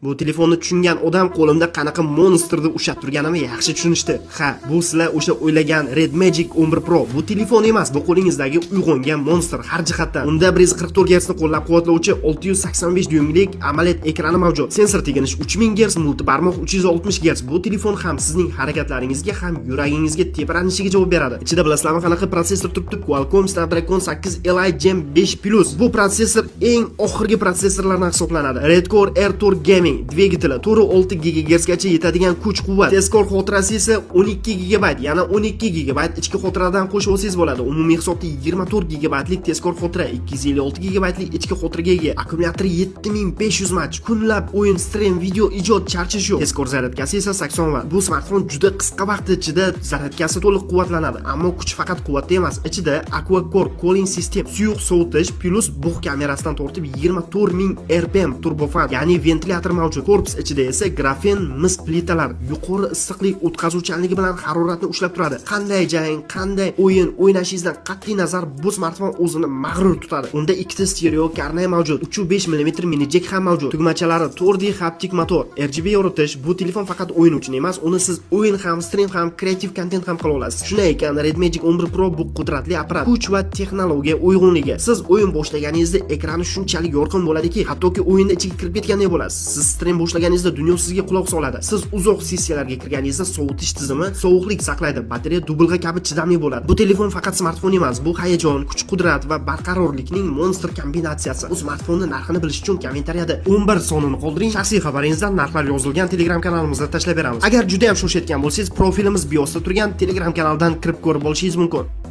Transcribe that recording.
Bu telefonni tushungan odam qo'limda qanaqa monstrni ushlab turganimni yaxshi tushunishdi. Ha, bu sizlar o'sha o'ylagan Red Magic 11 Pro. Bu telefon emas, bu qo'lingizdagi uyg'ongan monstr har jihatdan. Unda 144 Hz ni qo'llab-quvvatlovchi 685 dyuymlik AMOLED ekrani mavjud. Sensor teginish 3000 Hz, multibarmoq 360 Hz. Bu telefon ham sizning harakatlaringizga, ham yuragingizga tepranishiga javob beradi. Ichida bilasizlarmi qanaqa protsessor turibdi? Qualcomm Snapdragon 8 Elite Gen 5 Plus. Bu protsessor eng oxirgi protsessorlardan hisoblanadi. Red Core R4 Gaming dvigateli 4.6 GHz gacha yetadigan kuch-quvvat. Tezkor xotirasi esa 12 GB, yana 12 GB ichki xotiradan qo'shib olsangiz bo'ladi. Umumiy hisobda 24 GB lik tezkor xotira, 256 GB lik ichki xotiraga ega. Akkumulyatori 7500 mAh. Kunlab o'yin, stream, video ijod, charchash yo'q. Tezkor zaryadkasi esa 80 Watt. Bu smartfon juda qisqa vaqt ichida zaryadkasi to'liq quvvatlanadi. Ammo kuch faqat quvvatda emas. Ichida Aqua Core Cooling System, suyuq sovutish plus bug' kamerasidan tortib 24 000 RPM turbofan, ya'ni ventilyator mavjud. Korpus ichida esa grafen mis plitalar yuqori issiqlik o'tkazuvchanligi bilan haroratni ushlab turadi. Qanday jang, qanday o'yin o'ynashingizdan qat'iy nazar, bu smartfon o'zini mag'rur tutadi. Unda ikkita stereo karnay mavjud, 3.5 mm mini jack ham mavjud. Tugmachalari 4D haptik motor, RGB yoritish. Bu telefon faqat o'yin uchun emas, uni siz o'yin ham, stream ham, kreativ kontent ham qila olasiz. Shunday ekan, Red Magic 11 Pro bu qudratli apparat, kuch va texnologiya uyg'unligi. Siz o'yin boshlaganingizda ekrani shunchalik yorqin bo'ladiki, hattoki o'yinda ichiga kirib ketgandek bo'lasiz. Siz stream boshlaganingizda dunyo sizga quloq soladi. Siz uzoq sessiyalarga kirganingizda sovutish tizimi sovuqlik saqlaydi. Batareya dubulg'a kabi chidamli bo'ladi. Bu telefon faqat smartfon emas, bu hayajon, kuch-qudrat va barqarorlikning monster kombinatsiyasi. Bu smartfonni narxini bilish uchun kommentariyada 11 sonini qoldiring. Shaxsiy xabaringizdan narxlar yozilgan Telegram kanalimizda tashlab beramiz. Agar juda ham shoshayotgan bo'lsangiz, profilimiz biosida turgan Telegram kanaldan kirib ko'rib olishingiz mumkin.